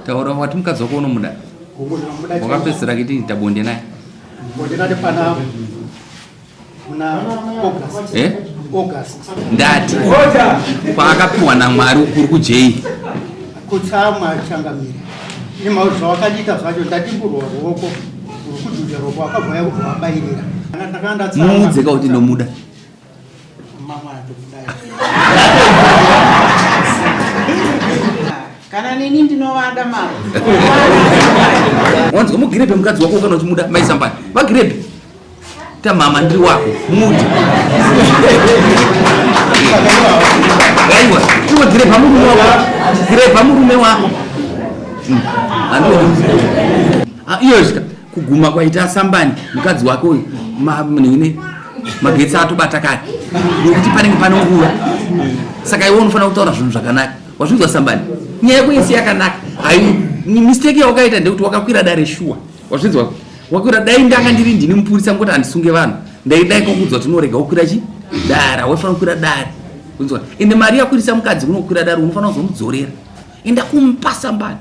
Taura wati mukadzi wako unomuda. Wakapedzisira kiti tabonde naye. Bonde nade pana muna August. Eh? August. Ndati. Kwaakapiwa naMwari ukuru kujei. Kutsamwa changamire. Nemhau zvawakadiita zvacho ndadimburwa ruoko rwekudhudha ruoko wakabva yakubva wabairira. Muudze ka kuti ndomuda. Kana neni ndinovada mama. Wanzwa mugirebhe mukadzi wako kana uchimuda mai sambani. Vagirebhe. Ta mama ndiri wako. Muudze. Aiwa, iwe girebha murume wako. Girebha murume wako. Ah, iyo zvika kuguma kwaita sambani mukadzi wake uyu nini magetsi atobata kare nekuti panenge pane nguva saka iwe unofanira kutaura zvinhu zvakanaka wazvinzwa sambani nyaya yako yese yakanaka hai mistake yawakaita ndekuti wakakwira dare shuwa wazvinzwa wakwira dai ndanga ndiri ndini mupurisa ngokuti handisunge vanhu ndaidai kwakuudzwa kuti unorega kukwira chi dare hawaifanira kukwira dare kunzwa ende mari yakwirisa mukadzi unokwira dare unofanira kuzomudzorera enda kumpa sambani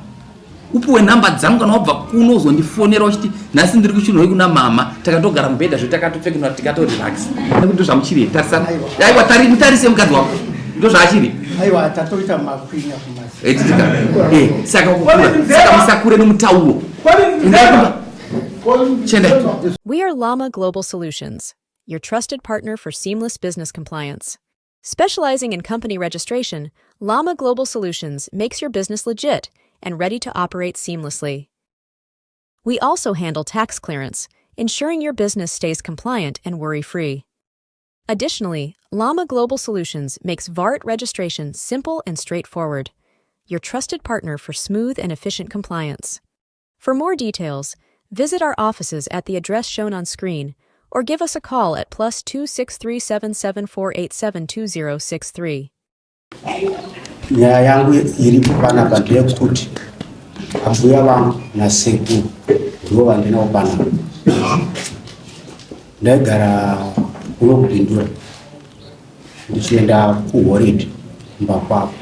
upiwe nhamba dzangu kana wabva kuno uzondifonera uchiti nhasi ndiri kuchinhoi kuna mama takatogara mubhedha zve takatopfekenura tikatorelax nekuti ndozvamuchiri tarisana aiwa tari mutarise mukadzi wako ndozvaachiri aiwa tatoita makwinya kumasi eh, eh, saka kukura saka musakure nomutauro chenda. We are Llama Global Solutions, your trusted partner for seamless business compliance. Specializing in company registration, Llama Global Solutions makes your business legit and ready to operate seamlessly. We also handle tax clearance, ensuring your business stays compliant and worry free. Additionally, Llama Global Solutions makes VART registration simple and straightforward, your trusted partner for smooth and efficient compliance. For more details, visit our offices at the address shown on screen or give us a call at plus 26377487263. Nyaya yangu iripo panapa ndeyekuti ambuya vangu nasekuru ndivo vandinawo panapa. Ndaigara kuno kuBindura ndichienda kuhoridi kumba kwavo.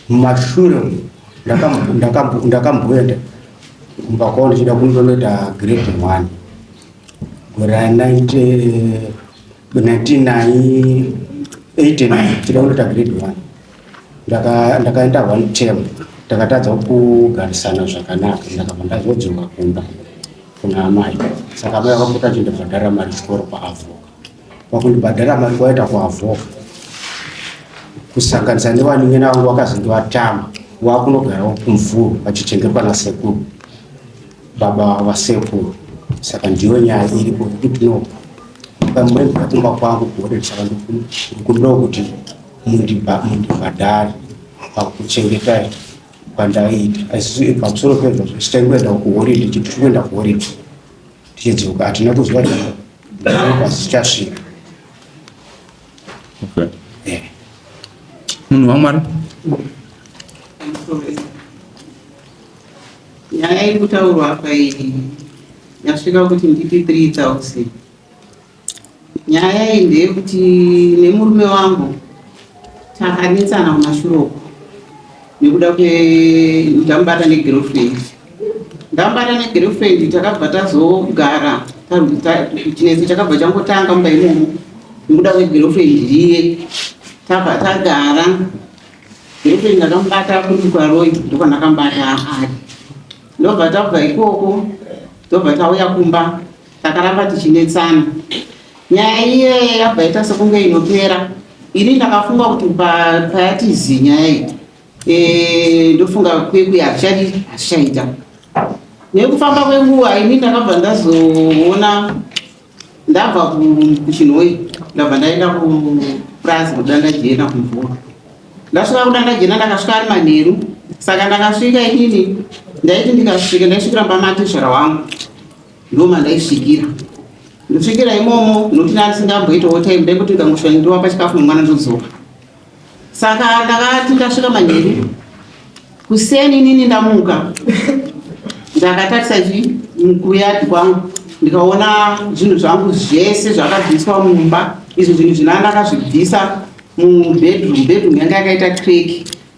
Mumashure ndakamboenda kumba kwavo ndichida kundonoita grade 1 gore ra 1989 ndichida kundoita grade 1 ndakaenda one term ndakatadza kugarisana zvakanaka ndakabva ndazodzoka kumba kuna amai saka amai vakapota chindibhadhara mari chikoro paavoka Pakundibhadhara mari kwaita kuavoka kusanganisa nevanin'ina vangu vakazondivatama wakunogarawo kumvuru vachichengetwa nasekuru baba vasekuru saka ndiyo nyaya iripo kuti no pamurembera kumba kwangu kuhoteri saka ndikumbirawo kuti mundibhadhare pakuchengetai kwandaiita asi pamusoro pezvozvo tichaingoenda kuhoridi tiri kuenda kuhoridi tichidzoka hatina kuziva kwasichasvika. Okay. Yeah. Munhu waMwari. Nyaya iri kutaurwa apa iyi yasvika kuti ndipe 3000. Nyaya iyi ndeyekuti nemurume wangu takanetsana kumashure uko nekuda kwe ndamubata negirlfriend. Ndamubata negirlfriend takabva tazogara chinetso chakabva changotanga mumba imomo nekuda kwegirlfriend riye tabva tagara girlfriend ndakamubata kuri kwaroi ndokwandakamubata ari ndobva tabva ikoko ndobva tauya kumba Takaramba tichinetsana. Nyaya iye yabva yaita sekunge inopera. Ini ndakafunga kuti payatizi nyaya iyi eh, ndofunga kwekuya hazvichadi hazvichaita. Nekufamba kwenguva ini ndakabva ndazoona ndabva kuChinhoyi ndabva ndaenda kupurazi kudanda jena kumvura. Ndasvika kudanda jena ndakasvika ari manheru saka ndakasvika inini ndaiti ndikasvika ndaisvikira pamatezvara wangu ndomandaisvikira ndosvikira imomo nokuti ndandisingamboitawo time ndaingoti ndikangosvika ndovapa chikafu nemwana ndodzoka saka ndakati ndasvika manheru kuseni inini ndamuka ndakatarisa chi kuyadhi kwangu ndikaona zvinhu zvangu zvese zvakabviswa mumba izvo zvinhu zvina ndakazvibvisa mubedroom bedroom yanga yakaita crack.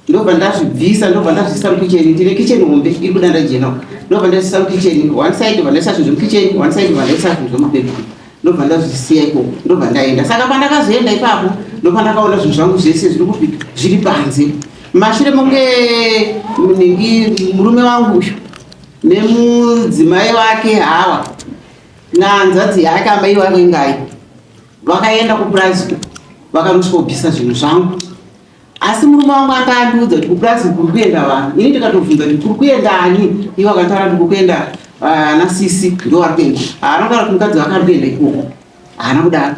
Ndobva ndazvibvisa, ndobva ndazviisa mukicheni. Ndine kicheni hombe iri kudanda jena uko. Ndobva ndazviisa mukicheni one side, ndobva ndaisa zvinhu zvemukicheni one side, ndobva ndaisa zvinhu zvemubedroom, ndobva ndazvisiya ikoko, ndobva ndaenda. Saka pandakazoenda ipapo ndopandakaona zvinhu zvangu zvese zviri kupi, zviri panze. Mashure mokunge nhingi murume wangu uyu nemudzimai wake hawa nahanzvadzi yake amai vake ngai vakaenda kupurazi vakanosvikobvisa zvinhu zvangu. Asi murume wangu anga andiudza kuti kupurazi kuri kuenda vanhu, ini ndikatobvunza kuti kuri kuenda ani, ivo akataura kuti kuri kuenda ana sisi ndo vari kuenda. Haana kutaura kuti mukadzi wake ari kuenda ikoko, haana kudaro.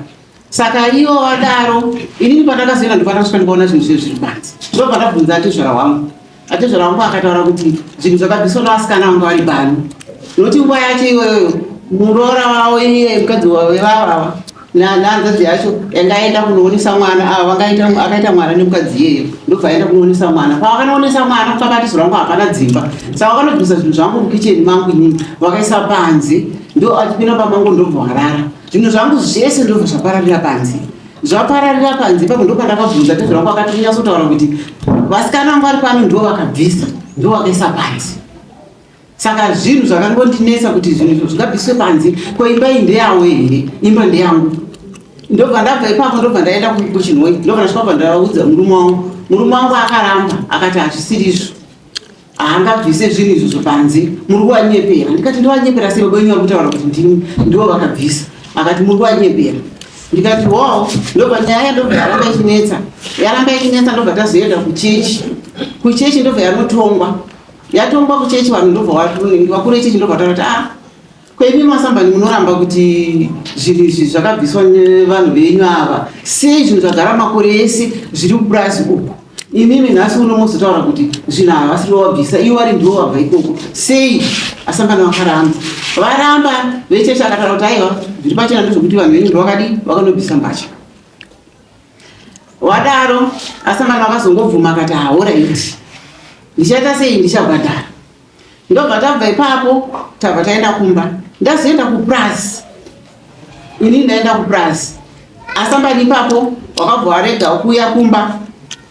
Saka ivo vadaro, inini pandakazoenda ndopandakasvika ndikaona zvinhu zviye zviri panze, ndobva ndabvunza atezvara wangu. Atezvara wangu akataura kuti zvinhu zvakabviswa nevasikana vanga vari pano, nokuti nguva yacho iyoyo muroora wavo iye mukadzi wevavava nahanzvadzi yacho yanga aenda kunoonesa mwana ava vangaita akaita mwana nemukadzi iyeyo, ndobva aenda kunoonesa mwana. Pavakanoonesa mwana pakati zvangu hapana dzimba, saka vakanobvisa zvinhu zvangu mukicheni mangu inini vakaisa panze, ndo achipinda pamangu ndobva warara zvinhu zvangu zvese ndobva zvapararira panze. Zvapararira panze ipapo ndopandakabvunza tezvara wangu akati kunyatsotaura kuti vasikana vangu vari pano ndo vakabvisa ndo vakaisa panze. Saka zvinhu zvakangondinetsa kuti zvinhu izvo zvingabviswe panze, ko imba iyi ndeyawo here? Imba ndeyangu. Ndobva ndabva ipapo ndobva ndaenda kuChinhoyi, ndobva ndasvika bva ndaudza murume wangu. Murume wangu akaramba akati hazvisiri izvo, haangabvise zvinhu izvozvo panze, muri kuvanyepera. Ndikati ndovanyepera sei, baba venyu vari kutaura kuti ndimi ndivo vakabvisa. Akati muri kuvanyepera. Ndikati wow, ndobva nyaya ndobva yaramba ichinetsa, yaramba ichinetsa, ndobva tazoenda kuchechi. Kuchechi ndobva yanotongwa, yatongwa kuchechi vanhu ndobva vakuru vechechi ndobva taura kuti ah, ko imi masambani munoramba kuti zvinhu izvi zvakabviswa nevanhu venyu ava, sei zvinhu zvagara makore ese zviri kupurazi uku, imimi nhasi uno mozotaura kuti zvinhu ava vasiri vabvisa, ivo vari ndivo vabva ikoko sei? Asangana vakaramba, varamba vechechi akataura kuti aiwa, zviri pachena ndezvekuti vanhu venyu ndovakadii vakanobvisa mbatya. Wadaro asangana vakazongobvuma akati haoraiti, ndichaita sei, ndichabhadhara. Ndobva tabva ipapo tabva taenda kumba. Ndazoenda kupurazi, ini ndaenda kupurazi asambani ipapo wakabva warega kuuya kumba,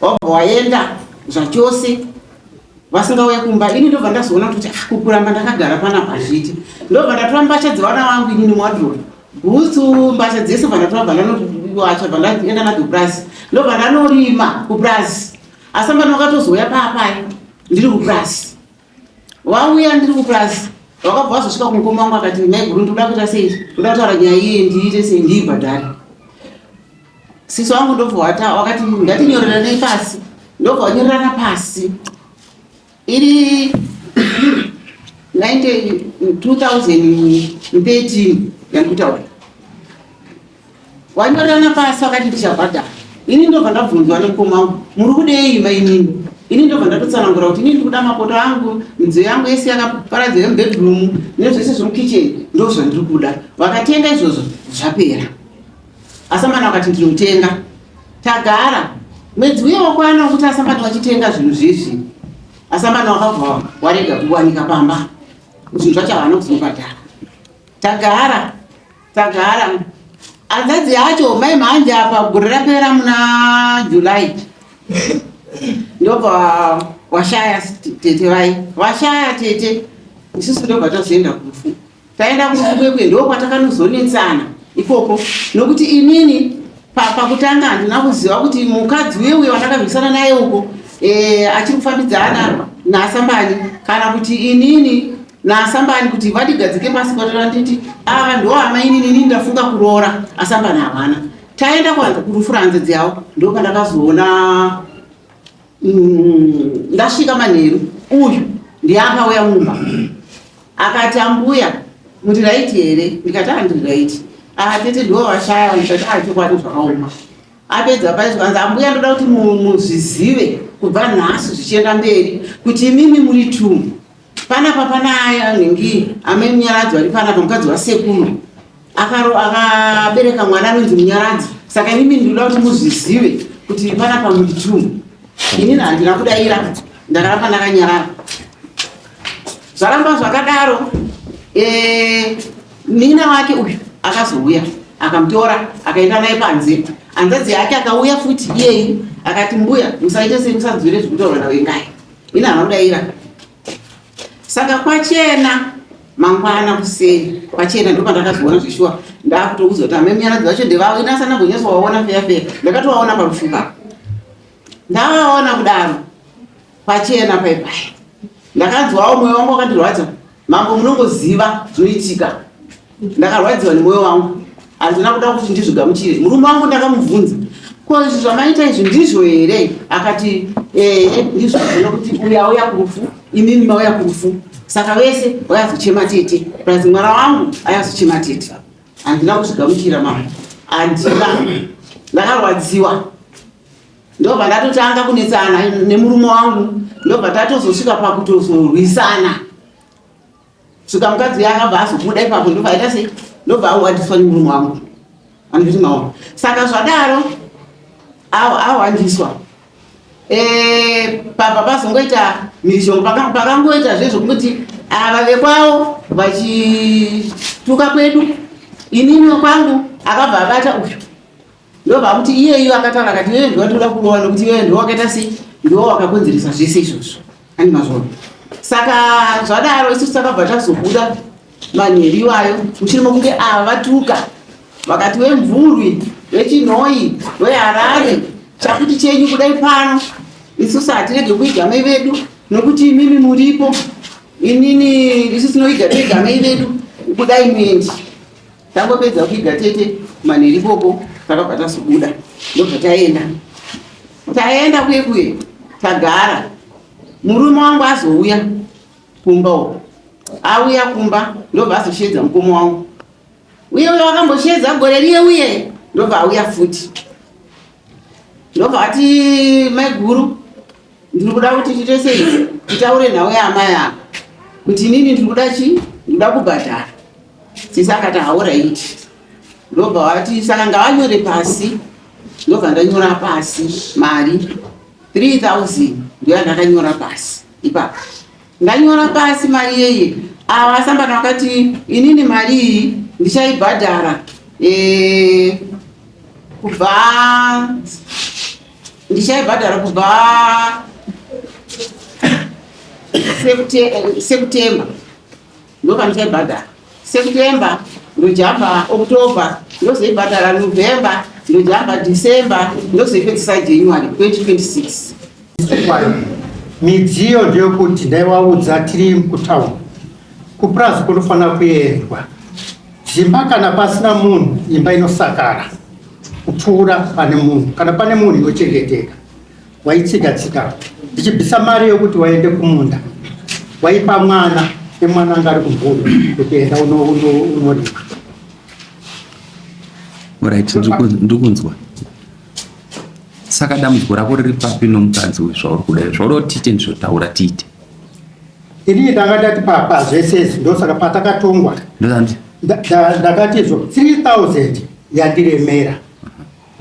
wabva waenda zvachose vasingauye kumba. Ini ndobva ndazoona kuti ah, kukuramba ndakagara panapa hazviiti. Ndobva ndatora mbatya dzevana vangu inini muwadrobe, bhutsu, mbatya dzese, bva ndatora bva ndanowacha bva ndaenda nadzo kupurazi, ndobva ndanorima kupurazi. Asambani wakatozouya paapaya ndiri kupurazi, vauya ndiri kupurazi, vakabva vazosvika kumukoma wangu akati maiguru ndikuda kuita sei, ndoda kutaura nyaya iye ndiite sei ndiibhadhare. Sisi wangu ndobva wakati ngatinyoreranei pasi, ndobva wanyorerana pasi iri 2013 yandikutaura, wanyorerana pasi wakati ndichabhadhara. Ini ndobva ndabvunzwa nemukoma wangu, muri kudei mainini? Ini ndobva ndatotsanangura kuti ini ndikuda mapoto angu, midziyo yangu yese yakaparadzwa yemubedroom nezvese zvemukicheni, ndo zvandiri kuda. Vakatenga izvozvo, zvapera. Asambani vakati ndinotenga. Tagara mwedzi uye wakwana wekuti asambani vachitenga zvinhu zvezvi, asambani wakabva warega kuwanika pamba, zvinhu zvacho havana kuzobhadhara. Tagara tagara hanzvadzi yacho mai mhanje apa gore rapera muna July ndobva washaya tete vai vashaya tete, isusu ndobva tazoenda kurufu. Taenda kurufu kwekwe ndo kwatakanozonetsana ikoko, nokuti inini pakutanga handina kuziva kuti mukadzi uye uye wandakabvisana naye uko achiri kufambidzana naSambani, kana kuti inini naSambani kuti vatigadzike pasi kwatora nditi ava ndo hama inini, inini ndafunga kuroora aSambani havana. Taenda kurufu rahanzvadzi yavo ndo pandakazoona ndasvika manheru, uyu ndiye akauya mumba akati ambuya muri raiti here? Ndikati handiri raiti. Ah, tete ndivo vashaya. Ndikati ah, chokwadi zvakaoma. Apedza paizvo kanzi ambuya ndoda kuti muzvizive kubva nhasi zvichienda mberi kuti imimi muri two panapa, pana aya nhingi amai Munyaradzi vari panapa, mukadzi wasekuru akabereka mwana anonzi Munyaradzi, saka imimi ndinoda kuti muzvizive kuti panapa muri two. Inini handina kudaira, ndakaramba ndakanyarara. Zvaramba zvakadaro, nina wake uyu akazouya akamutora akaenda naye panze. Hanzvadzi yake akauya futi iyeyu akati mbuya musaite sei musanzwire zvekutaurwa naVengai. Ini hana kudaira. Saka kwachena mangwana kuseni kwachena ndopandakazoona zveshuwa ndakutokuziva kuti amai munyaradzi vacho ndevavo ini asana kunyatsovaona feya feya ndakatovaona parufu ipapo ndavaona kudaro pachena paipai ndakanzwawo mwoyo wangu wakandirwadza mambo munongoziva zvinoitika ndakarwadziwa nemwoyo wangu handina kuda kuti ndizvigamuchire murume wangu ndakamubvunza ko izvi zvamaita izvi ndizvo here akati ehe ndizvo nokuti uyu auya kurufu imimi mauya kurufu saka vese vayazochema tete plus mwana wangu ayazochema tete handina kuzvigamuchira mama handina ndakarwadziwa ndobva ndatotanga kunetsana nemurume wangu ndobva tatozosvika pakutozorwisana svika mukadzi uya akabva azobuda ipapo ndobva aita sei ndobva awandiswa nemurume wangu anditi maona saka zvadaro awandiswa eh, pabva pazongoita mhirizhongo pakangoita zve zvokuti ava vekwavo vachituka kwedu inini kwangu akabva abata uyu ndobva kuti iyeyu akataura akati iwewe ndiwe toda kurova nokuti iwewe ndiwe wakaita sei ndiwe wakakonzeresa zvese izvozvo ani mazvona saka zvadaro isusu takabva tazobuda manheru iwayo mushure mokunge ava vatuka vakati wemvurwi wechinhoyi weharare chakuti chenyu kudai pano isusu hatirege kuiga mai vedu nokuti imimi muripo inini isusu tinoiga tega mai vedu kudai muendi Tangopedza kuiga tete manheru ikoko takabva tazobuda ndobva taenda taenda kuye kuye tagara murume wangu azouya kumba uko auya kumba ndobva azosheedza mukoma wangu uye uye wakambosheedza gore riye uye ndobva auya futi ndobva ati maiguru ndiri kuda kuti tiite sei titaure nhau yaamai ava kuti inini ndiri kuda chii ndikuda kubhadhara sisi akati hauraiti ndobva vati saka ngavanyore pasi ndobva ndanyora pasi mari 3000 ndiyo yandakanyora pasi ipapo ndanyora pasi mari yeye ava asambana vakati inini mari iyi ndichaibhadhara eh, kubva ndichaibhadhara kubva sekutemba ndopandichaibhadhara sekutemba ndojamba october ndozoibhadhara november ndojamba december ndozoipedzisa january 2026 midziyo ndeyokuti ndaivaudza tiri kutaura kupurazi kunofanira kuendwa dzimba kana pasina munhu imba inosakara kupfuura pane munhu kana pane munhu inochengeteka waitsika tsika ndichibvisa mari yokuti waende kumunda waipa mwana nemwana anga ari kumhuri kuti enda unorima Right, ndiri kunzwa saka dambudziko rako riri papi nomukadzi uyu zvauri kuda zvauri kuti tiite ndizvotaura tiite Inini ndanga ndati papa zvese izvi ndosaka patakatongwa ndozandi ndakati izvo 3000 yandiremera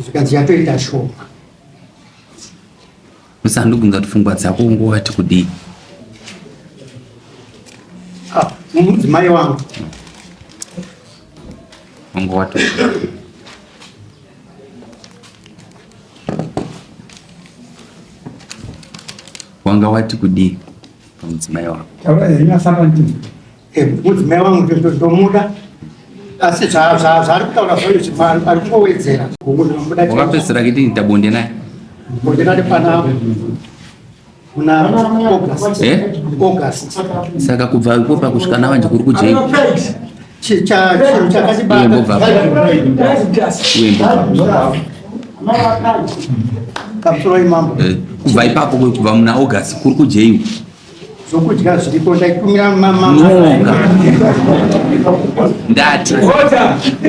zvikanzi yatoita shoma usandibvunza kuti pfungwa dzako ungowati kudii Ah, mudzimai wangu ungowati wanga wati kudii pamudzimai wako Taura henyu asamba Eh, mudzimai wangu ndomuda asi zvaari kutaura zvayo izvi ari kungowedzera Gungu ndinomuda chaizvo. wakapedzisira kiti ita bonde naye Bonde rari pana muna August. Eh? August. Saka kubva ipopa kusvika navanje kuri kujei Chinhu chakatibata. Uye mbobva uye mbobva Pamusoro imambo. Eh, kubva ipapo kubva muna August kuri kujei Zvokudya zviripo ndaitumira mama. Noga ndati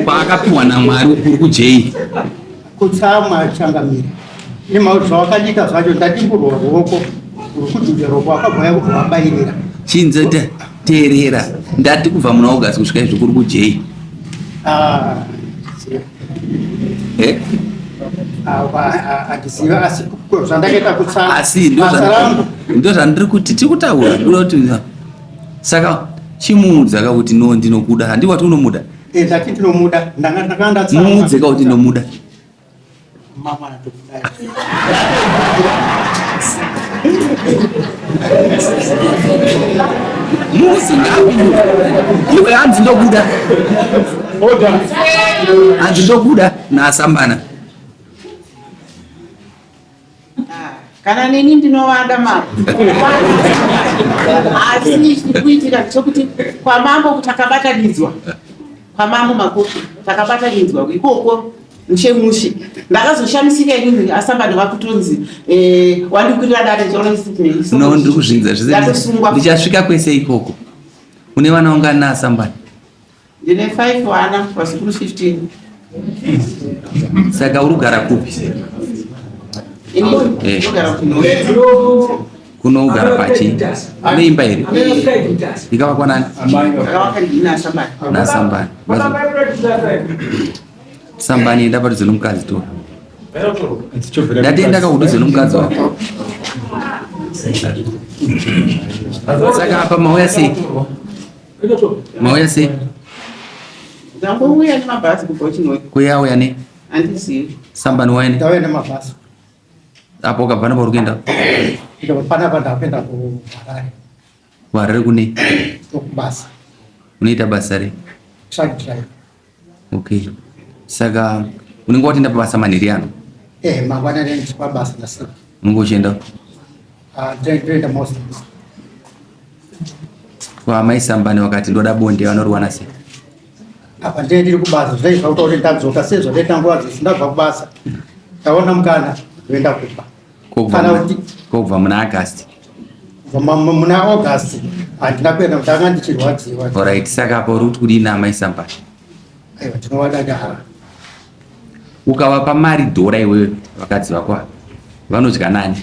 kwaakapiwa namwari kuri kujei Kutsamwa changamire. Nemhau zvawakanyika zvacho ndadimburwa ruoko rwekudhudha ruoko wakabva yakubva wabayirira. Chinze teerera ndati kubva muna August kusvika izvo kuri kujei Ah, Eh? handiziva asi zvandakaita kutsamwa. Asi Basa rangu ndo zvandiri kuti tiri kutaura ndikuda kuti saka chimuudza ka kuti no ndinokuda handi wati unomuda Eh, ndati ndinomuda ndanga ndanga ndatsamwa. Muudze ka kuti ndinomuda. Mangwana tokudai. Musingapi iwe hanzi ndobuda. Hanzi ndobuda naasambana. Kana neni ndinovada mama. Asi chikuitika chokuti kwamambo takabatanidzwa. Kwamambo makofi takabatanidzwa ikoko mushe mushe. Ndakazoshamisika inini asambani vakutonzi eh, wandikwirira dare No, ndiri kuzvinza zvese. Ndichasvika kwese ikoko. Une vana ungani naasambani? Ndine 5 vana vazukuru 15. Saka uri kugara kupi? Ini eh. ndogara kuno. Kuno ugara pachi? Une imba here? Ikavakwa nani? Akavaka ndini naSambani. NaSambani. Sambani enda padhuze nomukadzi tora. Ndati enda kakudhuze nomukadzi wako. Saka apa mauya sei? Mauya sei? Ndangouya nemabhazi kubva kuChinhoyi. Kuya auya ne? Handizivi. Sambani waya ne? Ndauya nemabhazi. Apo ukabva napauri kuenda? Ndikabva panapa ndakuenda kuHarare. Kuharare kune? Kubasa. Unoita basa rei? Truck driver. Okay. Saka unenge watoenda pabasa manheri ano? Eh, mangwanani ndiri pabasa ndasika. Unenge uchienda? Ah, ndinoenda most. Kwa mai Sambani wakati ndoda bonde vanoriwana sei? Apa ndiye ndiri kubasa zvai zvakuta kuti ndadzoka sezvo ndaita nguva dzese ndabva kubasa. Ndaona mukana ndoenda kumba. Kana kuti kobva muna August. Muna August handina kuenda ndanga ndichirwadziwa. Alright, saka apa uri kuti kudii naamai Sambani? Aiwa tinovada dara. Ukavapa mari dhora iwewe vakadzi vako ava vanodya nani?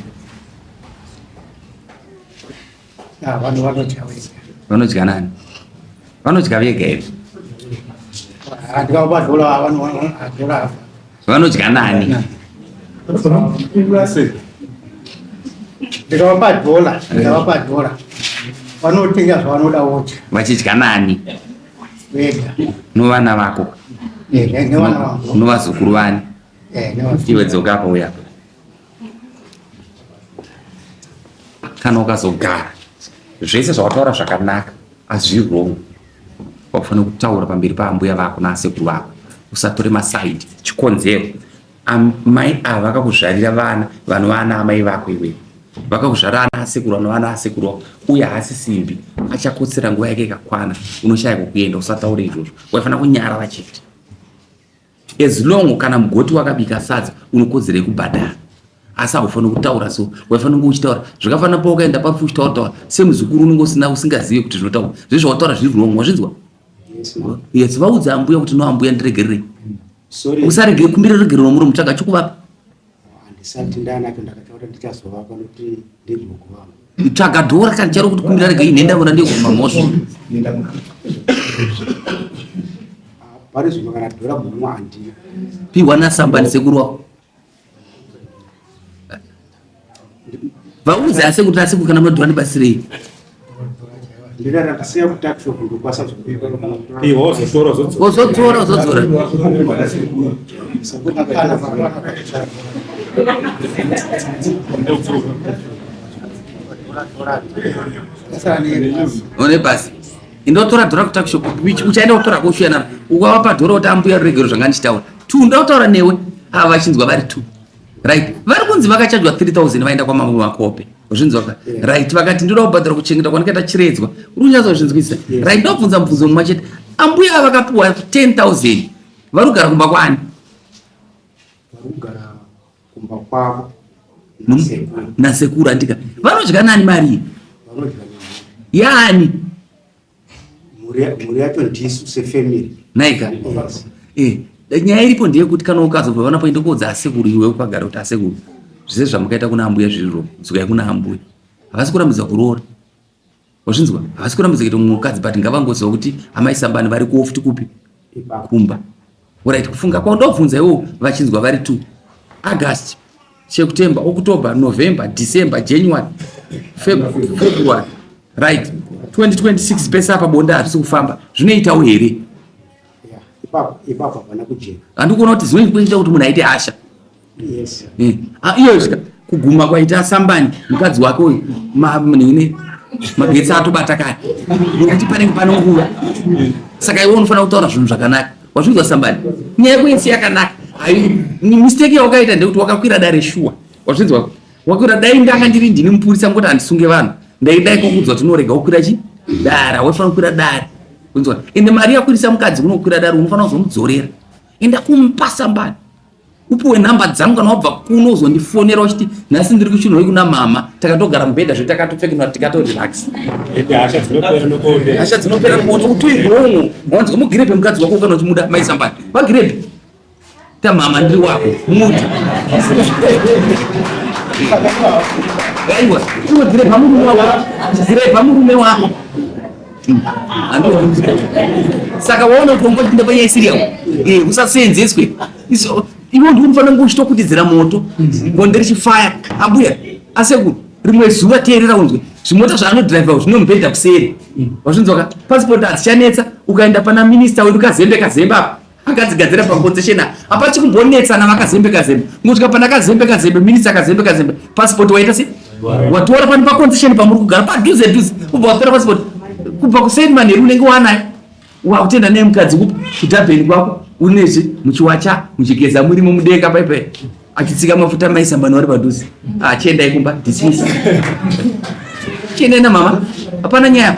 Ah, vanhu vanodya vega. Vanodya nani? Vanodya vega here? Ah, ndikavapa dhora dhora apa. Vanodya nani? Ndikavapa dhola, ndikavapa dhola. Vanotenga zvavanoda vodya. Vachidya nani? Vega. Novana vako. Eh, nevana vangu. Novazukuru vani? Eh, nevazukuru. Iwe dzoka apa uya. Kana ukazogara zvese zvawataura zvakanaka azviri wrong. Wakufanira kutaura pamberi paambuya vako naasekuru vako. Usatore masaidi. Chikonzero amai ava vakakuzvarira vana vanova ana amai vako iwewe. Vakakuzvara ana asekuru vanova ana asekuru vako. Uye haasi simbi. Achakotsera nguva yake ikakwana. Unoshaya kwekuenda. Usataure izvozvo. Waifanira kunyarara chete. As long kana mugoti wakabika sadza unokodzera yekubhadhara asi haufaniri kutaura so waifanira kunge uchitaura zvakafanana pawakaenda parufu uchitaura taura semuzukuru unenge usina usingazive kuti zvinotaura zve zvawataura zviri wrong wazvinzwa yes vaudza ambuya kuti no ambuya ndiregererei usarege kumbira regerero muromo tsvaga chokuvapa handisati ndanacho ndakataura ndichazovapa nokuti ndezvogo vangu tsvaga dhora kana charo kuti kumbira rega inhenda vona ndiyo kubva mhosva pari zvino kana dhora mumwe handina piwa nasambani sekuru wako vaudze asekuru asekuru kana munodhura ndibatsirei ozotora ozodzora one basi indotora dhora kutakishop uchaenda kutora koshuya naro ukavapa dhora kuti ambuya ruregero zvanga ndichitaura two ndautaura newe ava vachinzwa vari two right vari kunzi vakachajwa 3000 vaenda kwamamwe makope zvinzwa ka right vakati ndoda kubhadhara kuchengeta kwandikaita chiredzwa uri kunyatsa kuzvinzwisisa right ndobvunza mubvunzo mumwe chete ambuya ava vakapiwa 10000 vari kugara kumba kwani vari kugara kumba kwavo nasekuru andika vanodya nani mari iyi yaani mhuri yacho ndisu sefamily naika eh, nyaya iripo ndeyekuti kana ukazobva vana poenda kuudza asekuru iwe ukagara kuti asekuru zvese zvamukaita kuna ambuya zviriro dzokai kuna ambuya havasi kurambidza kuroora wazvinzwa havasi kurambidza kuita mumwe mukadzi but ngavangoziva kuti amai sambani vari kuwo futi kupi kumba orit kufunga kwao ndobvunza iwo vachinzwa vari two august September, October, November, December, January, February. Right. 2026 pese apa bonde harisi kufamba. Zvinoitawo here? Ipapo ipapo hapana kujeka. Handikuona kuti zvinoita kuti munhu aite hasha. Yes. Eh, ah, iyo svika kuguma kwaita sambani mukadzi wake uyu nini magetsi atobata kare nekuti panenge pane nguva saka iwe unofanira kutaura zvinhu zvakanaka wazvinzwa sambani nyaya yako yese yakanaka mistake yawakaita ndekuti wakakwira dare shuwa wazvinzwa wakwira dai ndanga ndiri ndini mupurisa ngoti handisunge vanhu ndaidai kokuudzwa kuti unorega kukwira chi dare waifanira kukwira dare kunzwa ende mari yakwirisa mukadzi unokwira dare unofanira kuzomudzorera enda kumpa sambani upiwe nhamba dzangu kana wabva kuno uzondifonera uchiti nhasi ndiri kuchinhoi kuna mama takatogara mubhedha zve takatopfekenwa tikatorelax hasha dzinopera nokuona utoirwongo wanzwa mugirebhe mukadzi wako kana uchimuda maisambani vagirebhe ta mama ndiri wako muti aiwa iwe girebha murume wako girebha murume wako saka waona kuti wanga uchipinda panyaya isiri yako eh, usaseenzeswe iwe ndiwe unofanira kunge uchitokutidzira moto bonde richifaya ambuya asekuru rimwe zuva teerera unzwe zvimota zvaanodhiraivha zvinomubhedha kuseri wazvinzwaka pasipoti hadzichanetsa ukaenda pana minista wedu kazembe kazembe apa akadzigadzira paconcession hapasi kumbonetsana vakazembe kazembe ngosvika pana kazembe kazembe minista kazembe kazembe passport waita se watora pano paconcession pamuri kugara padhuze dhuze ubva watora passport kubva kuseni manheru unenge wanayo wakutenda naye mukadzi kupi kudhabheni kwako unezve muchiwacha muchigeza murimo mudenga paipai achitsika mafuta mai sambani vari padhuze ah, chiendai kumba dismiss chiendai namama hapana nyaya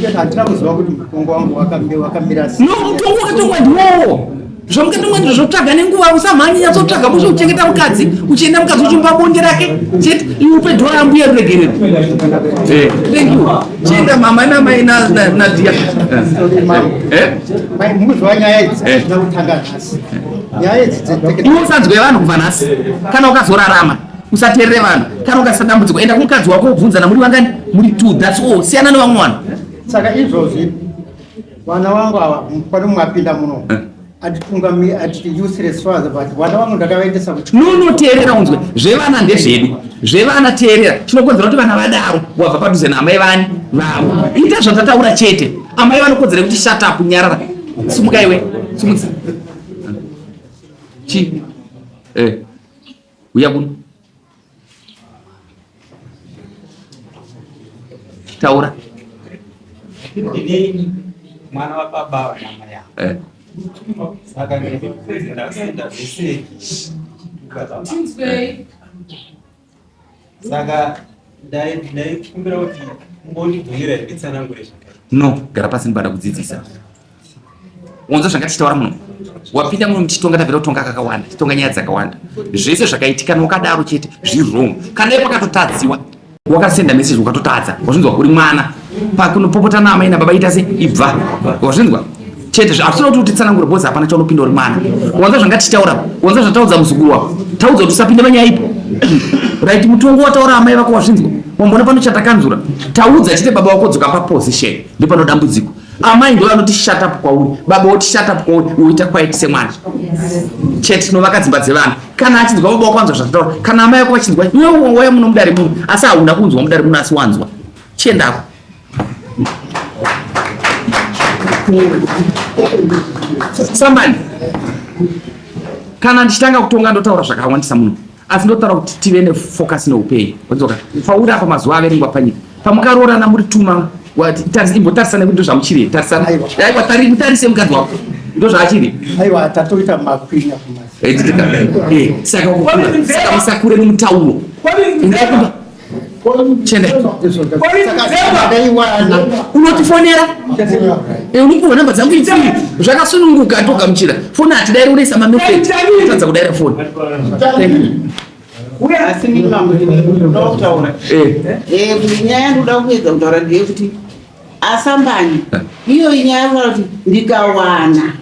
apa handina kuziva kuti mutongo wangu wakamira no mutongo wakatongwa ndiwowo zvamukatongwa ndizvo zvotsvaga nenguva usamhanye nyatsotsvaga mushe uchengeta mukadzi uchienda mukadzi uchimupa bonde rake chete iwe upe dhora ambuya ruregerero eh, thank you chienda mama namai nadia eh? eh? mukuziva nyaya idzi kutanga nhasi Iwe usanzwe vanhu kubva nhasi. Kana ukazorarama usateerere vanhu. Kana ukaisa dambudziko enda kumukadzi wako wobvunzana muri vangani? Muri two. That's all. Siyana nevamwe vanhu. Saka izvozvi vana vangu ava pane mumwe apinda muno eh. atitungami atiti useless father but vana vangu ndakavaendesa kuchikoro. No no teerera unzwe. Zvevana ndezvedu. Zvevana teerera. Chinokonzera kuti vana vadaro wabva padhuze naamai vani vavo. Ita zvatataura chete. Amai vanokodzera kuti shut up nyarara. Sumuka iwe. Sumudza. Chi. Eh. Uya kuno. Taura. Ndini mwana wa baba na mai yangu. Eh. Saka ndakasenda zvese. Tinzwei. Saka ndaikumbira kuti mungondibvumira nditsanangure zvakaita. No, gara pasi ndibada kudzidzisa. Wanzwa zvanga tichitaura muno. Wapinda muno muchitonga tabvira kutonga kakawanda, titonga nyaya dzakawanda. Zvese zvakaitika nokadaro chete zviri wrong. Kana iye pakatotadziwa wakasenda message ukatotadza wazvinzwa uri mwana pakunopopota naamai nababa ita se ibva wazvinzwa chete hatisina kuti utitsanangure because hapana chaunopinda uri mwana wanza zvanga tichitaura wanza zvataudza muzukuru wako taudza kuti usapinde panyaya ipo right mutongo wataura amai vako wazvinzwa wambona pano chatakanzura taudza chete baba wako dzoka paposition ndopano dambudziko amai ndo vanoti shut up kwauri baba woti shut up kwauri woita quiet semwana chete tinovaka dzimba dzevanhu kana achinzwa baba wako anzwa zvatataura kana amai vako vachinzwa iwe wauya muno mudare muno asi hauna kunzwa mudare muno asi wanzwa chiendako Somebody kana ndichitanga kutonga ndotaura zvakawandisa muno asi ndotaura kuti tive nefocus neupenyu wanzoka pauri apa mazuva averengwa panyika pamukaroorana muri tuma imbotarisana kuti ndozvamuchiri tarisana aiwa mutarise mukadzi wako ndozvaachiri aiwa tatoita makwinya eh, saka saka musakure nemutauro endai Chende. Unotifonera? Eh, unopiwa namba dzangu idzi. Zvakasununguka togamuchira. Foni hatidairi unoisa mamessage. Tadza kudaira foni. Thank you. Asi nini mambo ndinoda kutaura. Eh. Eh, nyaya yandinoda kuedza kutaura ndeyekuti asambani iyo inyaya yekutaura kuti ndikawana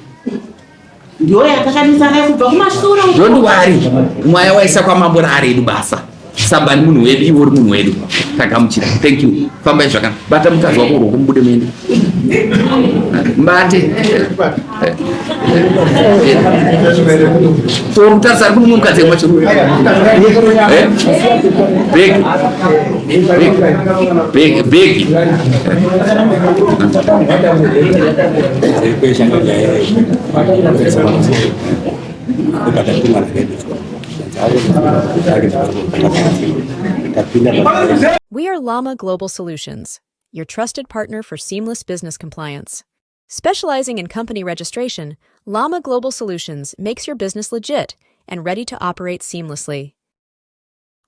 ndiyo yatakanetsana kubva kumashure uko. Don't worry. Mwaya waisa kwamambo raari edu basa. Sambani munhu wedu, iwe uri munhu wedu. Tagamuchira. Thank you. Fambai zvakanaka. Bata mukadzi wako ruoko mubude muende. Mbate. So mutarisa ari kuno mukadzi wacho. Eh? Big. Big. Big. Big. Tapinda. We are Llama Global Solutions, your trusted partner for seamless business compliance. Specializing in company registration, Llama Global Solutions makes your business legit and ready to operate seamlessly.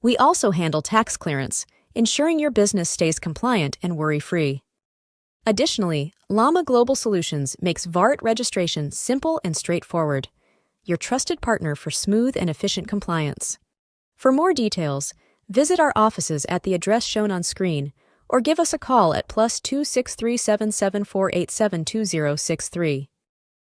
We also handle tax clearance, ensuring your business stays compliant and worry free. Additionally, Llama Global Solutions makes VART registration simple and straightforward, your trusted partner for smooth and efficient compliance. For more details, visit our offices at the address shown on screen or give us a call at +263 774872063.